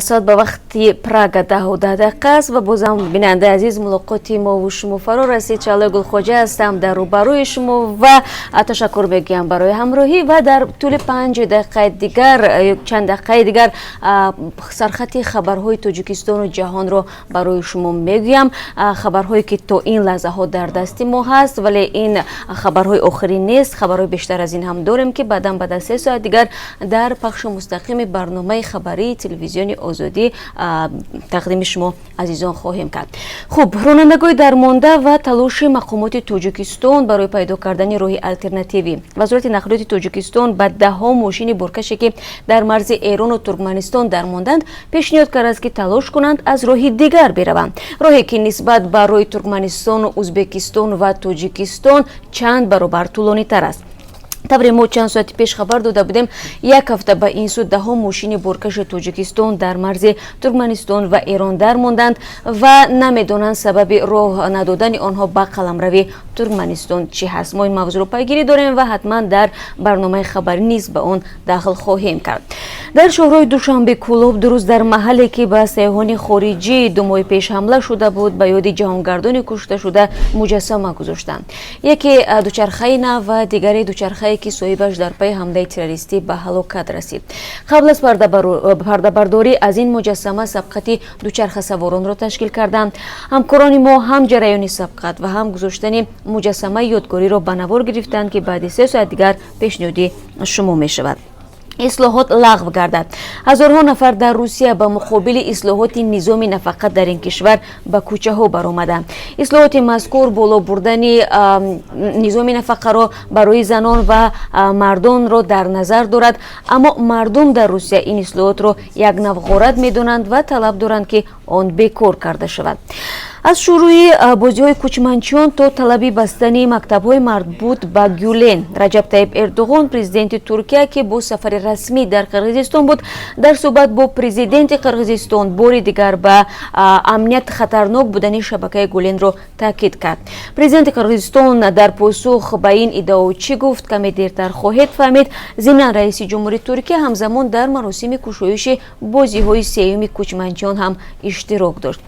Соат ба вақти Прага 10:10 аст ва бозам, бинандаи азиз, мулоқоти мову шумо фаро расид. Шаҳлои Гулхоҷа ҳастам дар рӯбарӯи шумо ва ташаккур мегӯям барои ҳамроҳӣ. Ва дар тӯли 5 дақиқаи дигар, чанд дақиқаи дигар, сархати хабарҳои Тоҷикистону ҷаҳонро барои шумо мегӯям, хабарҳое ки то ин лаҳзаҳо дар дасти мо ҳаст. Вале ин хабарҳои охирин нест, хабарҳои бештар аз ин ҳам дорем, ки баъдан, баъд аз 3 соат дигар, дар пахши мустақими барномаи хабарии Телевизиони Озодӣ тақдими шумо азизон хоҳем кард. Хуб, ронандагони дармонда ва талоши мақомоти Тоҷикистон барои пайдо кардани роҳи алтернативӣ. Вазорати нақлиёти Тоҷикистон ба даҳҳо мошини боркаше, ки дар марзи Эрону Туркманистон дармонданд, пешниҳод кардааст, ки талош кунанд аз роҳи дигар бираванд, роҳе ки нисбат ба роҳи Туркманистону Узбекистон ва Тоҷикистон чанд баробар тӯлонитар аст. Тавре мо чанд соати пеш хабар дода будем, як ҳафта ба ин сӯ даҳҳо мошини боркаши Тоҷикистон дар марзи Туркманистон ва Эрон дармонданд ва намедонанд, сабаби роҳ надодани онҳо ба қаламрави Туркманистон чӣ ҳаст. Мо ин мавзӯъро пайгирӣ дорем ва ҳатман дар барномаи хабарӣ низ ба он дахл хоҳем кард. Дар шоҳроҳи Душанбе Кӯлоб, дуруст дар маҳалле ки ба сайёҳони хориҷӣ 2 моҳи пеш ҳамла шуда буд, ба ёди ҷаҳонгардони кушташуда муҷассама гузоштанд: яке дучархаи нав ва дигаре дучархае, ки соҳибаш дар пайи ҳамлаи террористӣ ба ҳалокат расид. Қабл аз пардабардорӣ аз ин муҷассама сабқати дучархасаворонро ташкил карданд. Ҳамкорони мо ҳам ҷараёни сабқат ва ҳам гузоштани муҷассамаи ёдгориро ба навор гирифтанд, ки баъди 3 соат дигар пешниҳоди шумо мешавад. Ислоҳот лағв гардад. Ҳазорҳо нафар дар Русия ба муқобили ислоҳоти низоми нафақа дар ин кишвар ба кӯчаҳо баромаданд. Ислоҳоти мазкур боло бурдани низоми нафақаро барои занон ва мардонро дар назар дорад. Аммо мардум дар Русия ин ислоҳотро як нав ғорат медонанд ва талаб доранд, ки он бекор карда шавад. Аз шурӯи бозиҳои кӯчманчиён то талаби бастани мактабҳои марбут ба Гюлен. Раҷаб Таиб Эрдуғон, президенти Туркия, ки бо сафари расмӣ дар Қирғизистон буд, дар суҳбат бо президенти Қирғизистон бори дигар ба амният хатарнок будани шабакаи Гуленро таъкид кард. Президенти Қирғизистон дар посух ба ин иддао чӣ гуфт, каме дертар хоҳед фаҳмид. Зимнан, раиси ҷумҳури Туркия ҳамзамон дар маросими кушоиши бозиҳои сеюми кӯчманчиён ҳам иштирок дошт.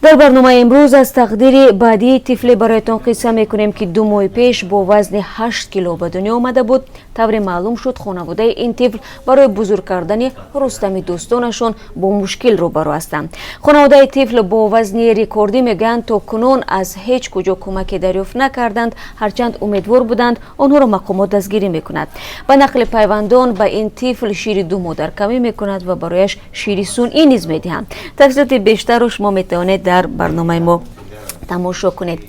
Дар барномаи имрӯз аз тақдири баъдии тифле бароятон қисса мекунем, ки 2 моҳи пеш бо вазни 8 кило ба дунё омада буд. Тавре маълум шуд, хонаводаи ин тифл барои бузург кардани Рустами дӯстонашон бо мушкил рӯбарӯ ҳастанд. Хонаводаи тифл бо вазни рекордӣ мегӯянд, то кунун аз ҳеҷ куҷо кӯмаке дарёфт накарданд, ҳарчанд умедвор буданд, онҳоро мақомот дастгирӣ мекунад. Ба нақли пайвандон, ба ин тифл шири ду модар камӣ мекунад ва барояш шири сунъӣ низ медиҳанд. Тафсилоти бештарро шумо метавонед дар барномаи мо тамошо кунед.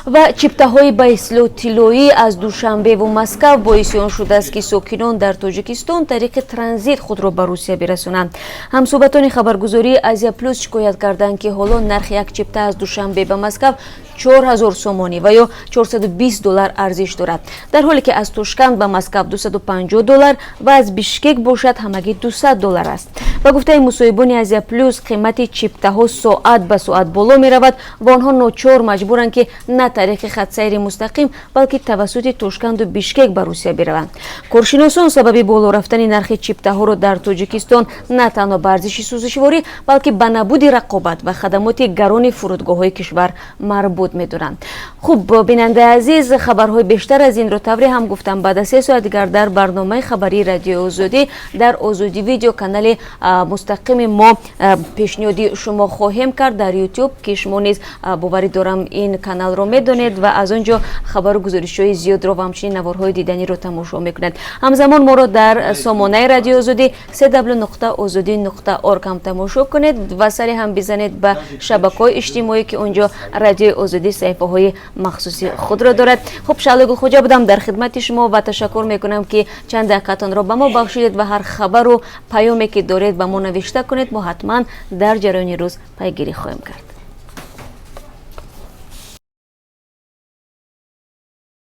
Ва чиптаҳои ба истилоҳ тиллоӣ аз Душанбеву Москав боиси он шудааст, ки сокинон дар Тоҷикистон тариқи транзит худро ба Русия бирасонанд. Ҳамсӯҳбатони хабаргузории Азия Плюс шикоят карданд, ки ҳоло нархи як чипта аз Душанбе ба Москав 4000 сомонӣ ва ё 420 доллар арзиш дорад, дар ҳоле ки аз Тошканд ба Москав 250 доллар ва аз Бишкек бошад, ҳамагӣ 200 доллар аст. Ба гуфтаи мусоҳибони Азия Плюс, қимати чиптаҳо соат ба соат боло меравад ва онҳо ночор маҷбуранд, ки на тариқи хатсайри мустақим, балки тавассути Тошканду Бишкек ба Русия бираванд. Коршиносон сабаби боло рафтани нархи чиптаҳоро дар Тоҷикистон на танҳо ба арзиши сӯзишворӣ, балки ба набуди рақобат ва хадамоти гарони фурудгоҳҳои кишвар марбут медонанд. Хуб, бинандаи азиз, хабарҳои бештар аз инро, тавре ҳам гуфтам, баъд аз 3 соат дигар дар барномаи хабарии Радиои Озодӣ дар Озодӣ Видео, канали мустақими мо, пешниҳоди шумо хоҳем кард дар Ютуб, ки шумо низ, боварӣ дорам, ин каналро медонед ва аз он ҷо хабару гузоришҳои зиёдро ва ҳамчунин наворҳои диданиро тамошо мекунед. Ҳамзамон моро дар сомонаи Радиои Озодӣ www.озодӣ.org ҳам тамошо кунед ва саре ҳам бизанед ба шабакаҳои иҷтимоӣ, ки он ҷо Радиои Озодӣ саҳифаҳои махсуси худро дорад. Хуб, Шаҳлои Гулхоҷа будам дар хидмати шумо ва ташаккур мекунам, ки чанд дақиқатонро ба мо бахшидед ва ҳар хабару паёме ки доред, ба мо навишта кунед. Мо ҳатман дар ҷараёни рӯз пайгирӣ хоҳем кард.